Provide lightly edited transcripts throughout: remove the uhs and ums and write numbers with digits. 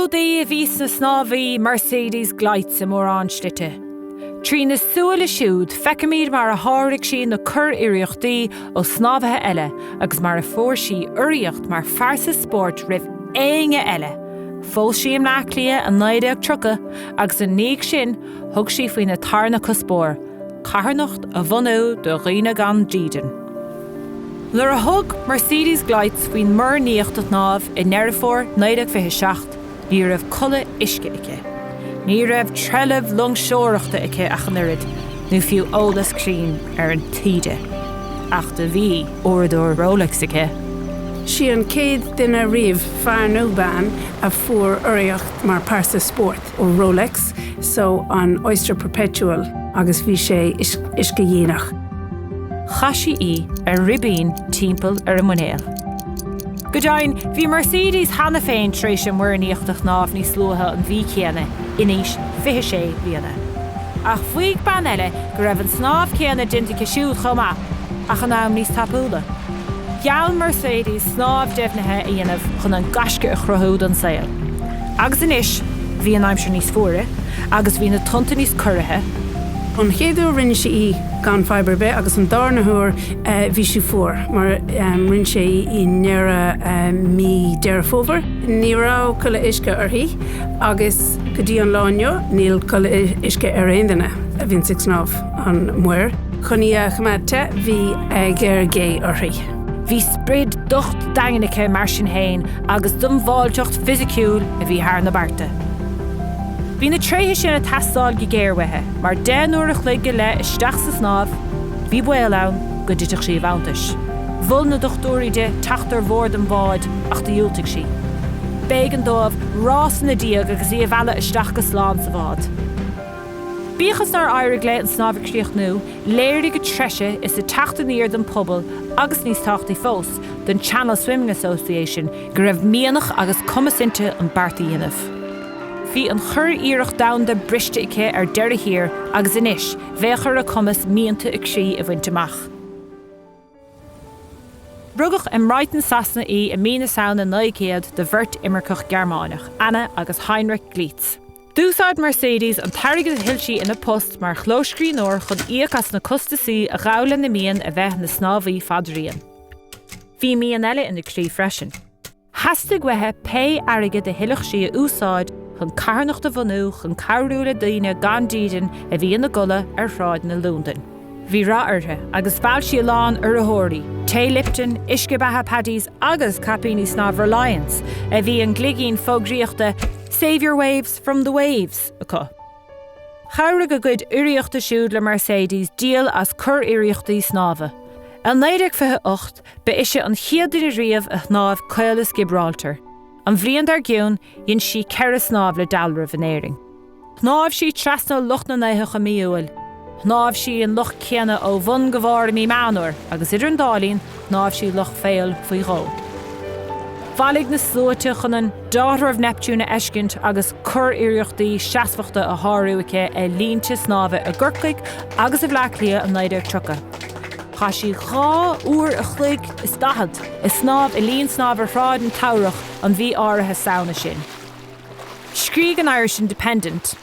Seodaí a bhí sna snámhaí Mercedes Gleitze i mórán slite. Trína súile siúd, feicimid mar a sháraigh sí na curiarrachtaí ó snámhaithe eile agus mar a fuair sí urraíocht mar phearsa spóirt roimh éinne eile. Phós sí i mBleá Cliath i 1930 agus ina dhiaidh sin thug sí faoina tarna cuspóir, carthanacht a bhunú do dhaoine gan dídean. Nuair a thug Mercedes Gleitze faoin Muir nIocht a shnámh i nDeireadh Fómhair 1927, ní raibh culaith uisce aici. Ní raibh trealamh loingseoireachta aici ach an oiread, nó fiú eolas cruinn ar an taoide. Ach do bhí uaireadóir Rolex aici. Sí an chéad duine riamh, fear nó bean, a fuair urraíocht mar pearsa spóirt. ó Rolex so an Oyster Perpetual agus bhí sé uiscedhíonach. Chaith sí í ar ribín timpeall ar a muinéal. Go deimhin, bhí Mercedes cheana féin tar éis an Mhuir nIocht a shnámh níos luaithe an mhí chéanna, in aois 26 bliana. Ach mhaígh bean eile go raibh an snámh céanna déanta aici siúd chomh maith, ach in am níos tapúla. Gheall Mercedes snámh deimhnithe a dhéanamh chun an gaisce a chruthú don saol. Agus anois, bhí an aimsir níos fuaire, agus bhí na tonnta níos corraithe. An chéad uair rinne sí í gan fadhb ar bith agus an darna huair bhí sí fuar mar rinne sé í i ndeireadh mí Deireadh Fómhair. Ní raibh culaith uisce uirthi agus go dtí an lá inniu níl culaith uisce ar aon duine a bhíonns ag snámh an mhuir. Chun í a choimeád te bhí gear gé uirthi. Bhí sprid docht daingean aici mar sin féin agus diongbháilteacht fisiciúil a bhí thar na bearta. Bhí na tréithe sin ag teastáil go géar uaithi, mar 10 n-uair a chloig go leith isteach sa snámh, bhí baol ann go dtitfeadh sí i bhfanntais. Mhol na dochtúirí di teacht ar bhord an bháid ach do dhiúltaigh sí. B'éigean dóibh rás ina diaidh agus í a mhealladh isteach go slán sa bhád. Bíodh is nár éirigh léi an snámh a chríochnú, léirigh a treise is a teacht aniar don phobal agus, níos tábhachtaí fós, don Channel Swimming Association go raibh mianach agus cumas inti an beart a dhéanamh. Bhí an churiarracht domhanda briste aici ar deireadh thiar agus anois bheadh ar a cumas mianta a croí a bhaint amach. Rugadh i mBrighton, Sasana í i mí na Samhna 1900 do bheirt imirceach Gearmánach, Anna agus Heinrich Gleitze. D'úsáid Mercedes an t-airgead a thuill sí ina post mar chlóscríbhneoir chun íoc as na costasaí a ghabh lena mian a bheith ina snámhaí fadraoin. Bhí mian eile ina croí freisin. Theastaigh uaithi pé airgead a thuillfeadh sí a úsáid chun carthanacht a bhunú chun cabhrú le daoine gan dídean a bhí ina gcodladh ar shráideanna Londain. Bhí rath uirthi agus mheall sí a lán urraitheoirí, tae Lipton, uisce beatha Paddy's agus caipíní snámha Reliance, a bhí an gcloigín fógraíochta 'Save your waves from the waves' acu. Chabhraigh a gcuid urraíochta siúd le Mercedes díol as curiarrachtaí snámha. I 1928, ba ise an chéad duine riamh a shnámh Caolas Giobráltar. An bhliain dár gcionn, dhein sí ceithre snámh le dealramh in Éirinn. Shnámh sí trasna Loch na nÉitheach i mí Iúil. Shnámh sí an loch céanna ó bhun go barr i mí Meán Fhómhair agus idir an dá linn shnámh sí Loch Féil faoi dhó. Bhailigh na sluaite chun an Daughter of Neptune a fheiscint agus curiarrachtaí seasmhachta á shárú aici ar línte snámha i gCorcaigh agus i mBleá Cliath i 1930. Chaith sí 2 uair a chloig is 40 ag snámh i linn snámha Shráid an Teamhrach an mhí áirithe Samhna sin. Scrígh an Irish Independent.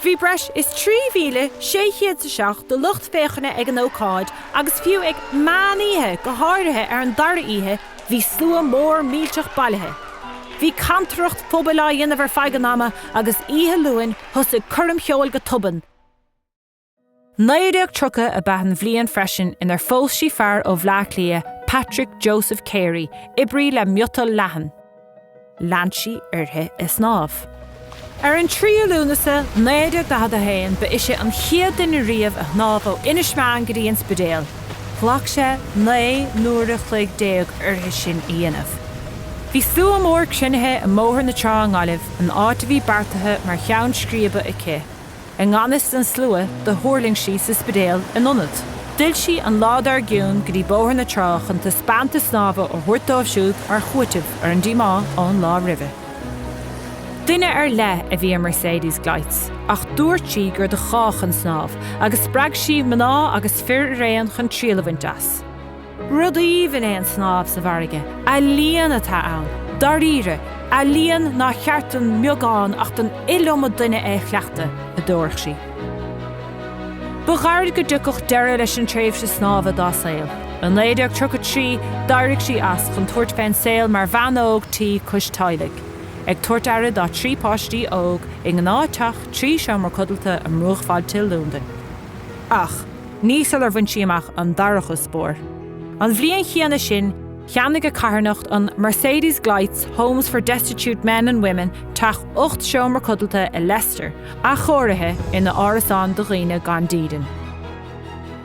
Bhí breis is 3,607 de lucht féachana ag an ócáid agus fiú ag meán oíche, go háirithe ar an dara oíche, bhí slua mór millteach bailithe. Bhí cantaireacht phobail á dhéanamh ar feadh an ama agus oíche Luain thosaigh coirm cheoil go tobann. 1930 ab ea an bhliain freisin inar phós sí fear ó Bhleá Cliath, Patrick Joseph Carey, oibrí le miotal leathan. Lean sí uirthi ag snámh. Ar an 3ú Lúnasa 1941 ba ise an chéad duine riamh a shnámh ó Inis Meáin go dtí an Spidéal. Ghlac sé 19 n-uaire a chloig uirthi sin a dhéanamh. Bhí slua mór cruinnithe i mBóthar na Trá i nGaillimh, an áit a bhí beartaithe mar cheann scríbe aici. I ngan fhios don slua, do thuirling sí sa Spidéal in ionad. D'fhill sí an lá dár gcionn go dtí Bóthar na Trá chun taispeántas snámha a thabhairt dóibh siúd mar chúiteamh ar an díomá ón lá roimhe. Duine ar leith a bhí i Mercedes Gleitze, ach dúirt sí gur do chách an snámh, agus spreag sí mná agus fir araon chun triail a bhaint as. Rud aoibhinn é an snámh sa bhfarraige, ealaíon atá ann. Dáiríre, ealaíon nár cheart don mbeagán ach don iliomad duine é a chleachtadh, a dúirt sí. Ba ghairid go dtiocfadh deireadh leis an tréimhse snámha dá saol. I 1933 d'éirigh sí as chun tabhairt fén saol mar bhean óg tí cois teaghlaigh, ag tabhairt aire dá dtrí páistí óg i ngnáth-teach 3 seomra codlata i mbruachbhailte Londain. Ach ní sular bhain sí amach an dara cuspóir. An bhliain chéanna sin, Cheannaigh a carthanacht an Mercedes Gleitze Homes for Destitute Men and Women teach 8 seomra codlata i Leicester, athchóirithe ina árasán do dhaoine gan dídean.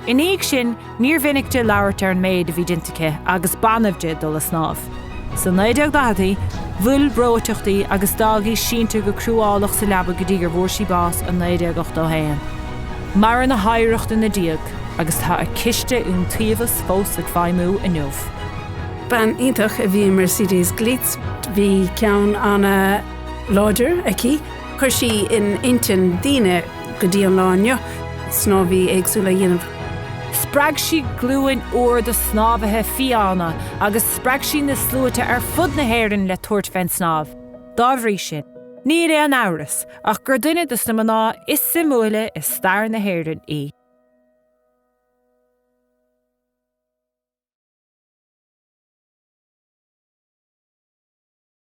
Ina dhiaidh sin, níor mhinic di labhairt ar an méid a bhí déanta aici agus b'annamh di dul a snámh. Sna 1940idí, bhuail breoiteacht í agus d'fhág í sínte go cruálach sa leaba go dtí gur bhfuair sí bás i 1981. Maireann a hoidhreacht ina diaidh agus tá a ciste iontaobhais fós ag feidhmiú inniu. Bean iontach a bhí i Mercedes Gleitze. Bhí ceann ana-láidir aici. Chuir sí in intinn daoine go dtí an lá inniu snámhaí éagsúla a dhéanamh. Spreag sí glúin úr de snámhaithe fiáine agus spreag sí na sluaite ar fud na hÉireann le tabhairt fén snámh. Dá bhrí sin, níl aon amhras ach gur duine de na mná is suimiúla i stair na hÉireann í.